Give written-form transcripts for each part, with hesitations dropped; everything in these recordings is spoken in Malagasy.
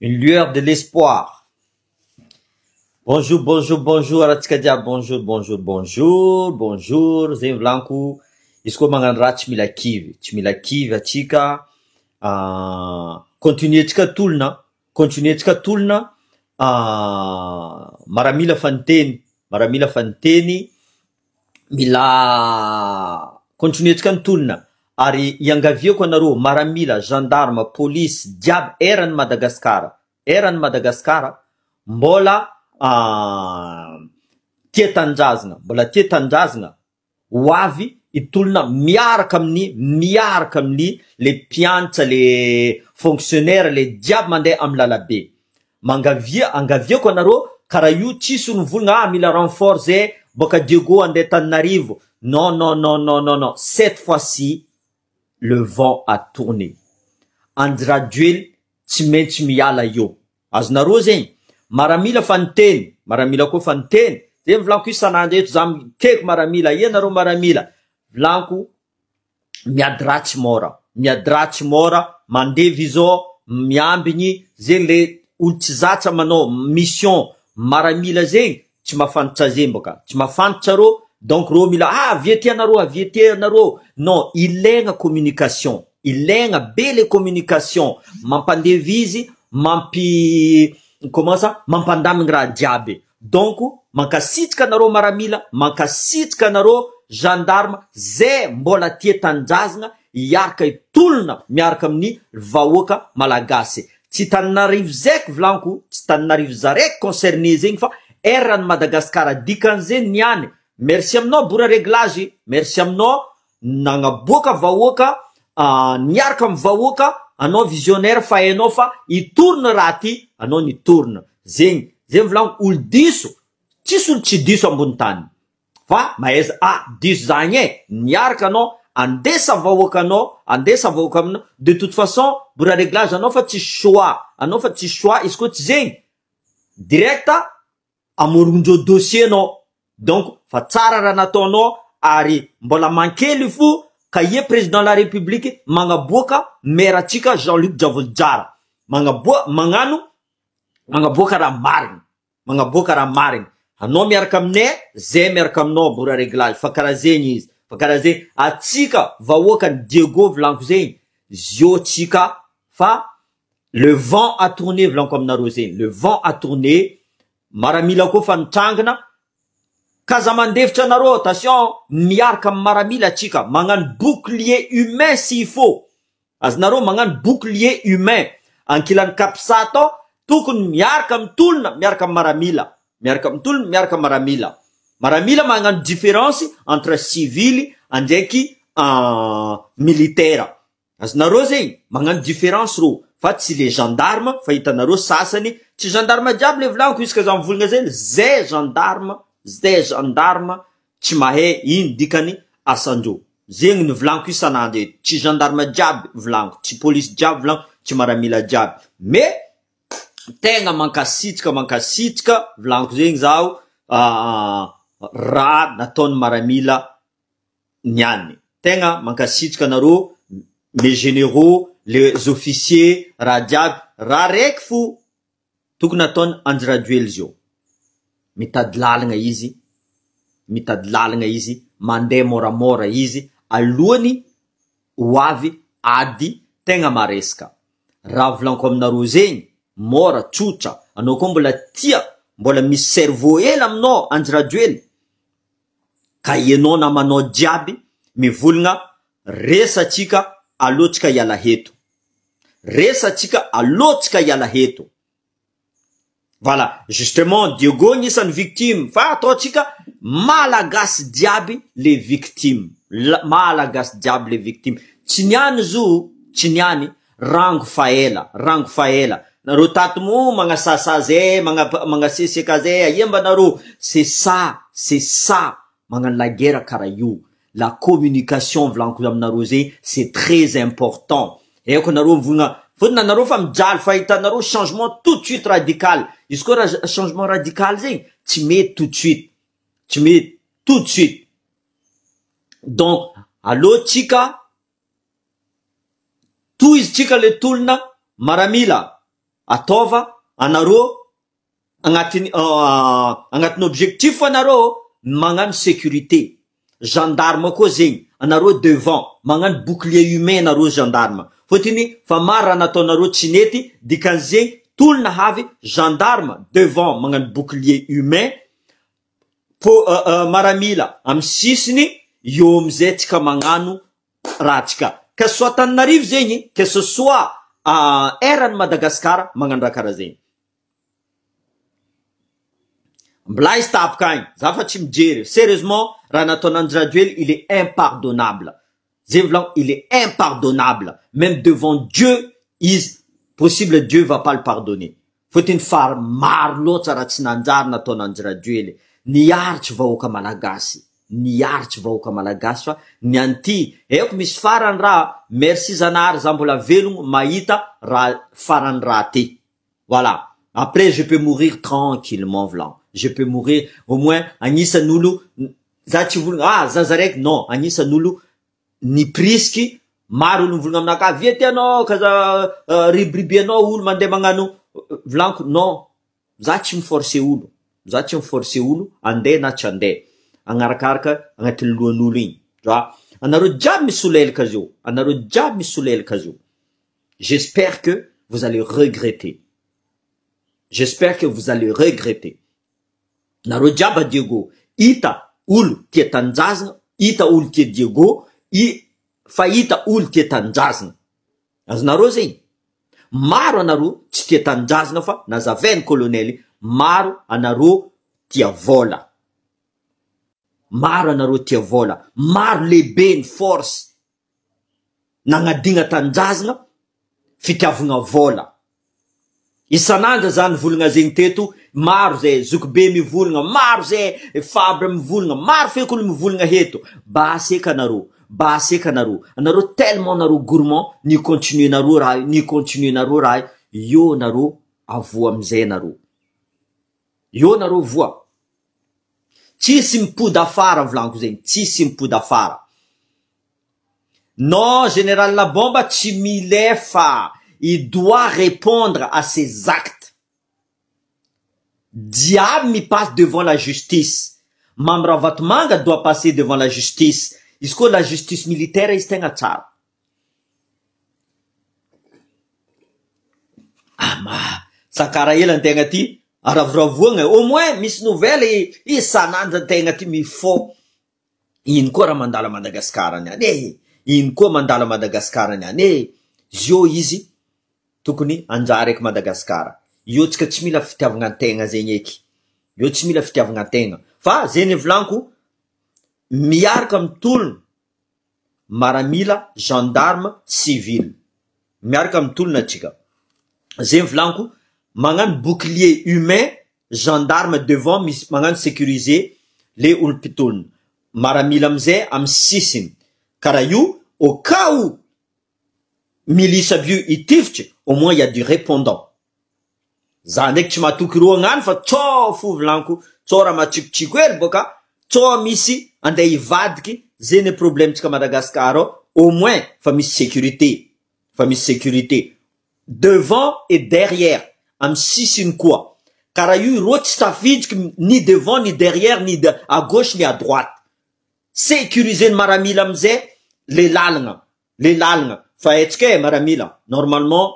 Une lueur de l'espoir. Bonjour, bonjour, bonjour arantsika jiaby, bonjour, bonjour, bonjour, bonjour, zegny volaniko, izy koa magnano raha tsy mila kivy, tsy mila kivy atsika, continuer tsika tolona, continuer tsika tolona, maramila fa niteny, maramila fa niteny, mila continuer tsika ny tolona ary iangaviako anareo maramila, gendarme, police jiaby eran'i Madagascar, eran'i Madagascar mbola tia tanindrazana, mbola tia tanindrazana ho avy hitolona miaraka amin'ny miaraka amin'ny le mpianatra le fonctionnaire le jiaby mandeha amin'ny lalabe. Mangavia angaviako anareo karaha io tsisy olo mivolagna ah mila renfort zay boaka Diego andeha Tananarivo non non non non non non cette fois ci le vent a tourné Andry Rajoely tsy maintsy miala eo azonareo zegny maramila fa niteny maramila koa fa niteny zegny volaniko isan'andro eto za miteko maramila ia nareo maramila volaniko miady ratsy mora, miady ratsy mora, mandevy izao, miambigny, zegny le olo tsy zatra manao mission maramila zegny tsy mahafantatra zegny bôka, tsy mahafantatra rô, donc rô mila ah avia aty anareo, avia aty anareo, non ilaigna communication, ilaigna be le communication, mampandevy izy, mampi comment ça, mampandamigny raha jiaby. Donc mankasitraka anareo maramila, mankasitraka anareo gendarme zay mbola tia tanindrazagna hiaraka hitolona miaraka amin'ny vahoaka malagasy. Tsy Tananarivo zaiky volaniko, tsy Tananarivo zaraiky concerné zegny fa eran'i Madagascar dikan'izegny niany. Merci aminao Bora Reglage, merci aminao nagnaboaka vahoaka niaraka amin'ny vahoaka, anao visionnaire fa hainao fa hitorona raha ty, anao nitorona. Zegny, zegny volaniko olo diso, tsisy olo tsy diso ambony tany fa mahaiza ah diso zagny e, niaraka anao andesa vahoaka anao, andesa vahoaka aminao, de toute façon mbola reglage anao fa tsisy choix, anao fa tsisy choix izy koa tsy zegny direct amorondreo dossier anao, donc fa tsara raha nataonao ary mbola mankely fo ka ie président la république magnaboaka maire atsika Jean Luc Djavojozara magnaboa magnano magnaboaka raha marigny magnaboaka raha marigny anao miaraka aminay zay miaraka aminao bora reglage fa karaha zegny izy fa karaha zegny atsika vahoaka ny Diego volaniko zegny zio tsika fa le vent a tourné volaniko aminareo zegny le vent a tourné maramila koa fa nitrangina ka za mandefitra anareo attention miaraka amy maramila atsika magnano bouclier humain s'il faut azonareo magnano bouclier humain ankilany capsat ao tokony miaraka mitolona miaraka amy maramila miaraka mitolona miaraka maramila maramila magnano différence entre civil andraiky militaire azonareo zegny magnano différence ro fa tsy le gendarme fa hitanareo sasany tsy gendarme jiaby le volaniko isaka za mivolagna zay zay gendarme zay gendarme tsy mahay ino dikany asandreo zegny ny volaniko isan'andro eto tsy gendarme jiaby volaniko tsy polisy jiaby volaniko tsy maramila jiaby mais tegna mankasitraka mankasitraka volaniko zegny zaho raha nataony maramila niany tegna mankasitraka anareo les généraux les officiers raha jiaby raha raiky fo tokony ataony Andry Rajoely zio mitady lalagna izy mitady lalagna izy mandeha moramora izy alohany ho avy ady tegna maresaka raha volaniko aminareo zegny mora tsotra anao koa mbola tia mbola misy cerveau ela aminao Andry Rajoely ka ianao namanao jiaby mivolagna resatsika alohatsika hiala heto resatsika alohatsika hiala heto voilà justement Diego nisan'ny victime fa ataotsika malagasy jiaby le victime malagasy jiaby le victime tsy niany zo tsy niany rango fa ela rango fa ela nareo tato mo magnasasa zay magnaseseka zay aia mba nareo c'est ça c'est ça magnano la guerre karaha io la communication volaniko aminareo zegny c'est très important haiko nareo mivolagna fotony anareo fa mijaly fa hitanareo changement tout de suite radical izy koa raha changement radical zegny tsy mety tout de suite tsy mety tout de suite donc alohatsika toy izy tsika le tolona maramila. Ataova anareo agnatin'ny agnatin'ny objectif anareo magnano sécurité, gendarme koa zegny anareo devant magnano bouclier humain nareo gendarme fôtony fa maro raha nataonareo tsy nety dikan'izegny tolona havy gendarme devant magnano bouclier humain po maramila amy sisiny eo amizay tsika magnano raha tsika que ce soit Tananarivo zegny que ce soit eran'i Madagascar magnano raha karaha zegny. Mbola izy tapaka agny, za fa tsy mijery, serieusement raha nataon'i Andry Rajoely il est impardonnable, zay volagno il est impardonnable, meme devant Dieu izy possible Dieu va pas le pardonner, fôtony fa maro loatra raha tsy nanjary nataon'i Andry Rajoely, niaritry vahoaka malagasy, niaritry vahoaka malagasy fa ny an'ity haiko misy farany raha, merci Zanahary za mbola velogno mahita raha farany raha ty. Voilà après je peux mourir tranquillement vlan je peux mourir au moins agnisan'ny olo za tsy hivolagna ah zaza raiky non agnisan'ny olo niprisiky maro olo mivolagna aminakahy avia aty anao kaza ribiribianao olo mandeha magnano volaniko non za tsy mi-forcer olo za tsy mi-forcer olo andeha na tsy andeha agnarakaraka agnatin'ny lohan'olo igny tu vois anareo jiaby misolelaka zio anareo jiaby misolelaka zio. J'espère que vous allez regretter. J'espère que vous allez regretter. Nareo jiaby a Diego, hita olo tia tanindrazana, hita olo tia Diego, i fa hita olo tia tanindrazana. Azonareo zegny? Maro anareo tsy tia tanindrazana fa nazavain'ny colonel, maro anareo tia vola. Maro anareo tia vola, maro lehibe ny force Nagnadigna tanindrazagna, fitiavagna vôla. Isan'andro za nivolagna zegny teto, maro zay zokibe mivolagna, maro zay fabre mivolagna, maro feky olo mivolagna eto, basy eky anareo, basy eky anareo, anareo tellement nareo gourmand ni continuer nareo raha io, ni continuer nareo raha io, eo nareo avoa amizay nareo, eo nareo voa. Tsisy mipody afara volaniko zegny, tsisy mipody afara. Non général Labomba tsy milefa, il doit répondre à ses actes. Jiaby mi-passe devant la justice. Mamy Ravatomanga doit passer devant la justice. Izy koa la justice militaire izy tegna tsara. Ama Sankara ela antegna ty aravoravoagna au moins misy nouvelle isan'andro antegna ty mifô ino koa raha mandalo à Madagascar niany e, ino koa mandalo à Madagascar niany e, zio izy tokony anjara eky Madagascar, io tsika tsy mila fitiavagna antegna zegny eky, io tsy mila fitiavagna antegna fa zegny volaniko miaraka mitolona maramila, gendarme, civil miaraka mitolona atsika, zegny volaniko magnano bouclier humain gendarme devant misy magnano sécuriser le olo mpitolona, maramila amizay amy sisiny karaha io au cas où milice aby io hitifitry au moins il y a du répondant. Za ndraiky tsy matoky roa agnano fa tsô fo volaniko tsô raha matsikotsiko hely boka tsô misy andeha hivadiky zay ny problème tsika Madagascar ao au moins fa misy sécurité fa misy sécurité devant et derrière amy sisiny koa karaha io rô tsy tafidriky ni devant ni derrière ni à gauche ni à droite sécuriser ny maramila amizay le lalagna le lalagna fa haitsika e maramila normalement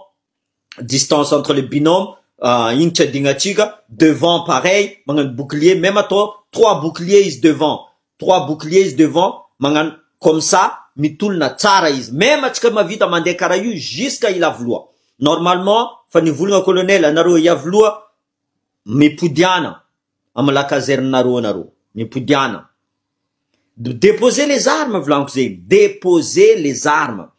distance entre les binômes igny tsy adinantsika devant pareil magnano bouclier même atao trois bouclier izy devant trois bouclier izy devant magnano comme ça mitolona tsara izy même atsika mahavita mandeha karaha io jusqu'à Ilavoloha normalement fa nivolagna colonel anareo Iavoloha mipodiana amy la caserne nareo anareo mipodiana déposer les armes volaniko zegny déposer les armes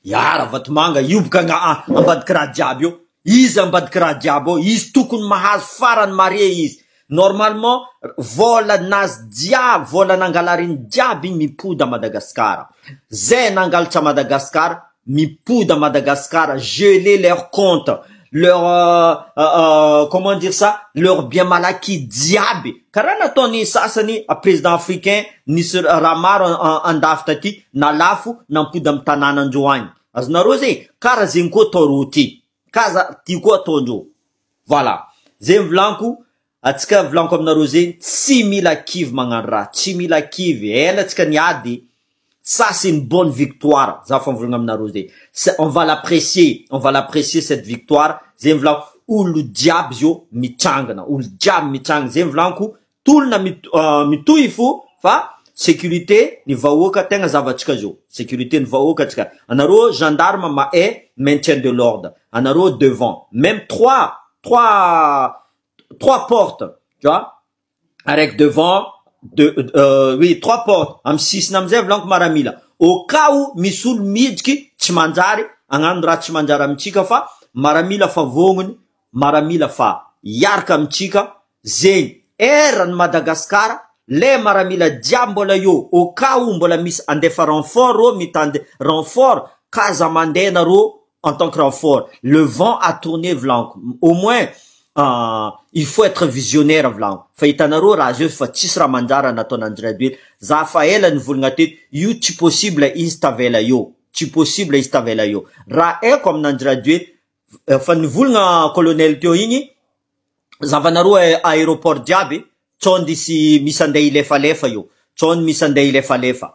Ya Ravatomanga io boka nga ambadiky raha jiaby io, izy ambadiky raha jiaby ao, izy tokony mahazo farany mare izy, normalement vola nazy jiaby vola nangalariny jiaby igny mipody à Madagascar, zay nangalatra Madagascar mipody à Madagascar, geler leur compte, leur comment dire ça, leur bien mal acquis jiaby, karaha nataony sasany président africain nisy raha maro andafy taty na lafo nampody amy tanànandreo agny, azonareo zegny, karaha zegny koa atao rô ty. Kaza ty koa ataondreo. Voilà. Zegny volaniko, atsika volaniko aminareo zegny, tsy mila kivy magnano raha, tsy mila kivy, ela atsika niady, ça c'est une bonne victoire, za fa mivolagna aminareo zegny, on va l'apprécier, on va l'apprécier cette victoire. Zegny volaniko, olo jiaby zio mitsangana, olo jiaby mitsangana, zegny volaniko, tolona mitohy fo fa sécurité ny vahoaka tegna zavatsika zio, sécurité ny vahoaka atsika. Anareo gendarme mahay maintien de l'ordre, anareo devant, même trois portes, tu vois, araiky devant, deux, oui, trois portes, amy sisiny amizay volaniko maramila, au cas où misy olo midriky tsy manjary, agnano raha tsy manjary amitsika fa maramila fa vognony, maramila fa hiaraka amitsika, zegny erany Madagasikara, le maramila jiaby mbola eo, au cas où mbola misy andefa renfort ro mitandy renfort, kaza mandeha nareo en tant que renfort. Le vent a tourné volaniko, au moins il faut être visionnaire volaniko, fa hitanareo raha zio fa tsisy raha manjara nataon'Andry Rajoelina, za fa ela nivolagna teto, io tsy possible izy tavela eo, tsy possible izy tavela eo, raha haiko amin'Andry Rajoelina, fa nivolagna colonel teo igny, zavanareo aéroport jiaby, tsao ndisy misy andeha ilefalefa io, tsao misy andeha ilefalefa,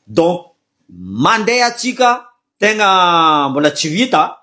donc mandeha atsika tegna mbola tsy vita.